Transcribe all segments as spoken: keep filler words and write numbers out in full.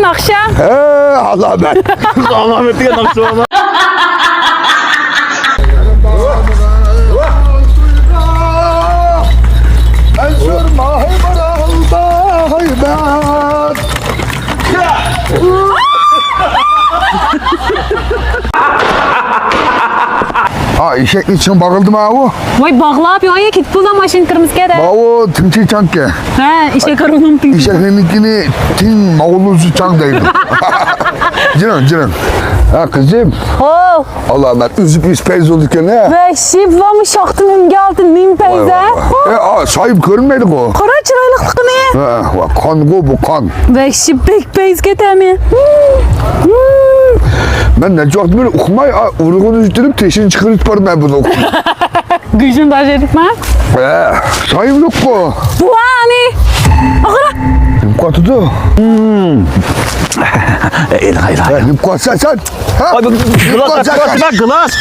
ناخشا. ھە، ئالامەت. ئالامەت دېگەن ناخشا بارمۇ؟ مەنسۇر ماھىمرالدا ھەيبەت. ھا، ئېشەكنى چىڭ باغلىدىمۇ ئاۋۇ؟ ۋاي، باغلاپ، يا، يا، كېتىپ بولدى، ماشىنا كىرمىسكە دە. ئاۋۇ تىڭچى چاڭكە. ھە، ئېشەك ئارۇنۇم تىڭچى. ئېشەكنىڭكىنى تىڭ ماۋۇلۇزى چاڭ دەيدۇ. جىرىڭ، جىرىڭ. ھە، قىزىم. ھو. ئالامەت ئۈزۈپ يۈز پەيز بولىدىكەن ھە. ۋەھشىي، بۇلارمۇ شاختىن ئۈنگە ئالتۇن مىڭ پەيز ھە. ۋاي، ۋاي، ۋاي. ئە، ئا، سايىپ كۆرۈنمەيدىغۇ. قارا چىرايلىقلىقىنى. ھە، ۋا، قانغۇ بۇ قان. ۋەھشىي، بەك پەيز كېتەمى. مەن نەچچە ۋاقىت بېرى ئۇخلىماي، ئا، ئۇرغۇنى يۈتۈرۈپ تېشىنى چىقىرىپ بارىمەن بۇنى ئۇخلىماي. گۈجۈم باجىرىپما؟ ھە، سايىم يوققۇ. بۇ ئانى. ئاغرا. نېمە قاتىدۇ؟ ئېلىغا، ئېلىغا. ھە، نېمە قاتىسەن سەن؟ ھە؟ ئاي، بۇ گىلاس، گىلاس، گىلاس.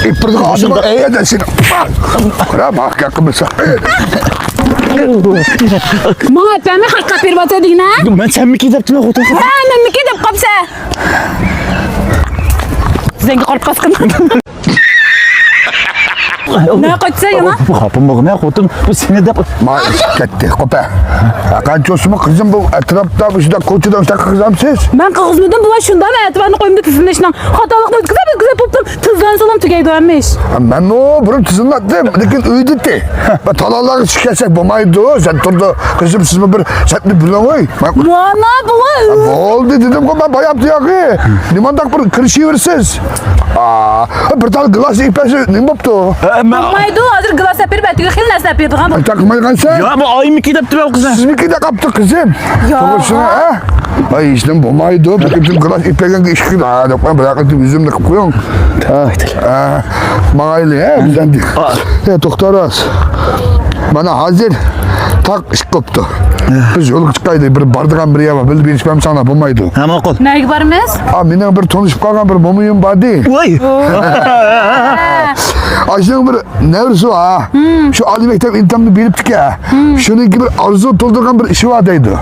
ئىپپىرىغا ئالدىم، ئەيەدە سېنى. قارا، ماقا قىلمىسا. ماڭا ئەتمەمنى خەققە بېرىپ ئاتىدىڭ ھە؟ مەن سەنمىكى دەپتىمەن خوتۇن. ھە، مەنمىكى دەپ قاپسەن. زەڭگە قارىپ قاسقىن. نە قاچسا يەنە؟ بۇ خاپىم بولغىنە خوتۇن، بۇ سېنى دەپ. ما كەتتى، قوپە. قانچە بولسىمۇ قىزىم بۇ ئەتراپتا، مۇشۇنداق كوچىدا مۇشۇنداق قىلغانمسىز؟ مەن قىلغۇزمىدىم، بۇلار شۇنداق مەن ئەتىۋارنى قويمىدى تىزىملەشنىڭ. خاتالىقنى ئۆتكۈزۈپ، ئۆتكۈزۈپ بوپتۇم. تىزلانسىلا تۈگەيدۇ ھەممە ئىش. مەنمۇ بۇرۇن تىزىملاتتىم، لېكىن ئۆيدىتتى. بۇ تالانلارغا چىقىپ كەتسەك بولمايدۇ. سەن تۇردى، قىزىم، سىزمۇ بىر سەتنى بىلىڭ ئوي. مانا بۇ. بولدى دېدىمغۇ مەن بايامدا ياقى. نېمانداق بىر كىرىشىۋېرىسىز. ئا، بىر تال گىلاس ئېلىپ بەرسە نېمە بوپتۇ؟ ھە، مەن بولمايدۇ، ھازىر گىلاس ئەپېرىپ ئەتىگە خېلى نەرسە ئەپېرىدىغان. ئاي، تاقمايغانسەن؟ يا، بۇ ئايمىكى دەپتىمەن قىزىم. سىزمىكى دەپ قاپتۇ قىزىم. يا. توغرىسىنى، ھە؟ ئاي، ھېچنېمە بولمايدۇ. بىر قېتىم گىلاس ئېلىپ بەرگەنگە ئىككى، ھە، دەپ قويۇڭ، بىر قېتىم ئۈزۈمنى قىلىپ قويۇڭ. ھە، ماڭايلى، ھە، بىز ئەمدى. ھە، توختاراس. مانا ھازىر تاق ئىش قوپتۇ. بىز يولغا چىقايلى، بىر بارىدىغان بىر يەر بار، بىللە بېرىشىپ بەرمىسەڭلار بولمايدۇ. ھە، ماقۇل. نەگە بارىمىز؟ ئا، مېنىڭ بىر تونۇشۇپ قالغان بىر مومىيىم باردى. ۋاي. ئاشۇنىڭ بىر نەۋرىسى بار. شۇ ئالىي مەكتەپ ئىمتىھانىنى بېرىپتىكەن. شۇنىڭكى بىر ئارزۇ تولدۇرغان بىر ئىشى بار دەيدۇ.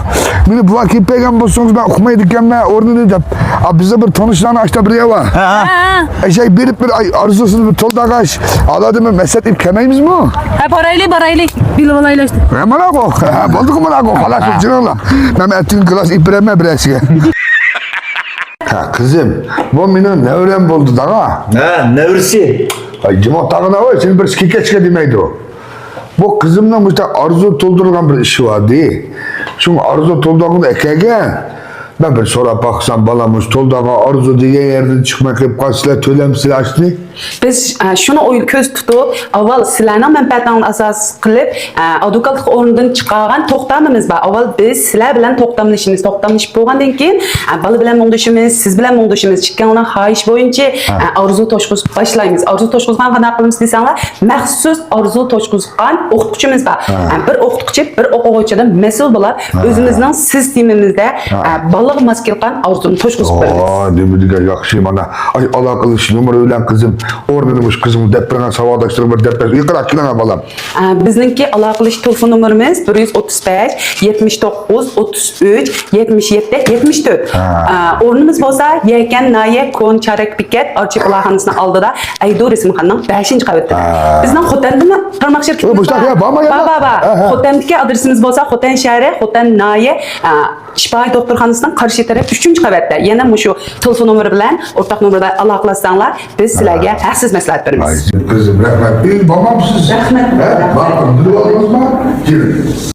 مېنى بۇلار كېلىپ بەرگەن بولسىڭىز مەن ئۇقمايدىكەنمەن ئورنىنى دەپ. ئا، بىزدە بىر تونۇشلارنىڭ ئاشتا بىر يەر بار. ھە، ھە. ئەشەي بېرىپ بىر ئاي ئارزۇسىنى بىر تولدۇرغاچ، ئالادىمۇ مەسلىھەت ئېلىپ كەلمەيمىزمۇ؟ ھە، بارايلى، بارايلى. بىلىۋالايلى ئاشتا. ھە، مانا بۇ. ھە، بولدىغۇ مانا بۇ. خالاس، جىرىڭلار. مەن ئەتىگۈن گىلاس ئېلىپ بېرەمەن بىرەرسىگە. ھە، قىزىم، بۇ مېنىڭ نەۋرەم بولدى، داغا. ھە، نەۋرىسى. ئاي، جىمىق تاغىنا ۋاي، سېنى بىرسى كېكەچكە دېمەيدۇ. بۇ قىزىمنىڭ مۇشۇنداق ئارزۇ تولدۇرغان بىر ئىشى باردى. شۇڭا ئارزۇ تولدۇرغىنى ئەكەلگەن. مەن بىر سوراپ باقسام، بالام، مۇشۇ تولدۇرغان ئارزۇ دېگەن يەردىن چىقماي قېلىپ قالسىلەر، تۆلەمسىلەر ئاشنى؟ بىز، ئە، شۇنى ئويلا-، كۆز تۇتۇپ، ئاۋۋال سىلەرنىڭ مەنپەئەتىڭلارنى ئاساس قىلىپ، ئە، ئادۋوكاتلىق ئورنىدىن چىقارغان توختامىمىز بار. ئاۋۋال بىز سىلەر بىلەن توختاملىشىمىز. توختاملىشىپ بولغاندىن كېيىن، ئە، بالا بىلەن مۇڭدىشىمىز، سىز بىلەن مۇڭدىشىمىز. ئىككىڭلارنىڭ خاھىشى بويىچە، ھە. ئە، ئارزۇ توشقۇزۇپ باشلايمىز. ئارزۇ توشقۇزغان قانداق قىلىمىز دېسەڭلار، مەخسۇس ئارزۇ توشقۇزغان ئوقۇتقۇچىمىز بار. ھە. ئە، بىر ئوقۇتقۇچى، بىر ئوقۇغۇچىدىن مەسئۇل بولۇپ، ھە. ئۆزىمىزنىڭ سىستېمىمىزدە، ھە. ئە، بالىغا ماس كېلىدىغان ئارزۇنى توشقۇزۇپ بېرىمىز. ئا، نېمە دېگەن ياخشى، مانا. ئاي، ئالاقىلىشىش نومۇرى بىلەن قىزىم، ئورنىنى مۇشۇ قىزىڭ دەپ بېرىڭ، ساۋاقداشلىرىڭ بىر دەپ بەرسۇن. يېقىنراق كېلىڭە، بالام. ئە، بىزنىڭكى ئالاقىلىشىش تېلېفون نومۇرىمىز بىر يۈز ئوتتۇز بەش، يەتمىش توققۇز، ئوتتۇز ئۈچ، يەتمىش يەتتە، يەتمىش تۆت. ھە. ئە، ئورنىمىز بولسا يەكەن ناھىيە كونا چارەك بېكەت ئارچا پالاخانىسىنىڭ ئالدىدا، ئەيدۇ رەسىمخانىنىڭ بەشىنچى قەۋىتىدە. ھە. بىزنىڭ خوتەندىمۇ تارماق شىركىتىمىز بار. بار، بار، بار. ھە، ھە. خوتەندىكى ئادرېسىمىز بولسا خوتەن شەھىرى، خوتەن ناھىيە، ئە، شىپاھى دوختۇرخانىسىنىڭ قارشى تەرەپ ئۈچىنچى قەۋەتتە. يەنە مۇشۇ تېلېفون نومۇرى بىلەن، ئورتاق نومۇردا ئالاقىلەشسەڭلار، بىز سىلەرگە ھەقسىز مەسلىھەت بېرىمىز. ئاي، قىزىم، رەھمەت. ئۆيگە بارمامسىز؟ رەھمەت. ھە؟ بار، بىلىپ ئالدىڭىزمۇ؟ كېلىڭ.